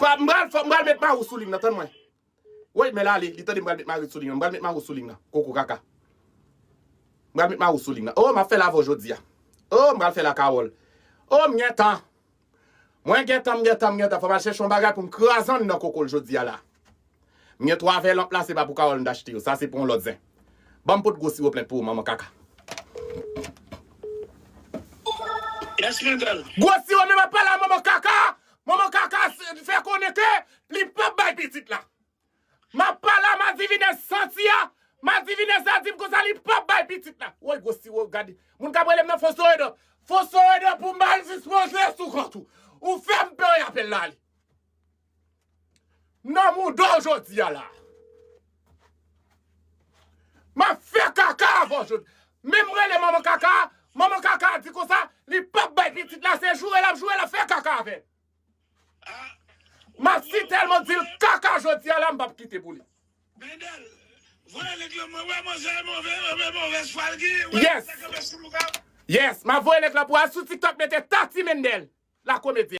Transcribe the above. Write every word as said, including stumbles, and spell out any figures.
Pa, m pral fè, m pral met marou sou liy nan, tann mwen. Wi, men l ale, li tande m pral met marou sou liy nan. M pral met marou sou liy nan. Koko kaka. M pral met marou sou liy nan. Oh, m ap fè l avè w jodi a. Oh, m pral fè l ak Carole. Oh, m gen tan. Mwen gen tan, m gen tan, m gen tan. Fò m al chèche yon bagay pou m kraze anndan koko l jodi a la. M gen twa vè lanp la, se pa pou Carole m t achte yo. Sa se pou yon lòt zen. Ban m pot gwo siwo plent pou ou, manman kaka. Yes, Mendel. Gwo siwo, men m ap pale a manman kaka. Manman kaka fè konnen ke li p ap bay pitit la. M ap pale a madivinèz santi a. Madivinèz la di m konsa li p ap bay pitit la. Woy, gwo siwo, gade. Moun k ap rele m nan fo sore dan. Fo sore dan pou m bay l sispann jwe sou kont ou. Ou fè m pè apèl la ale. Nan mouda w jodi a la. M ap fè kaka avè w jodi. Menm rele manman kaka, manman kaka di konsa, li p ap bay pitit la, se joure l ap joure, l ap fè kaka avè l. M ap si tèlman di l kaka jodi a la, m p ap kite pou li. Mendel, voye link lan, mwen wè manzè move, move, move, espwa l gen, wè Yes. sa kanpe sou loukap. Yes, m ap voye link lan pou al sou TikTok, mete Tati Mendel, la komedyen.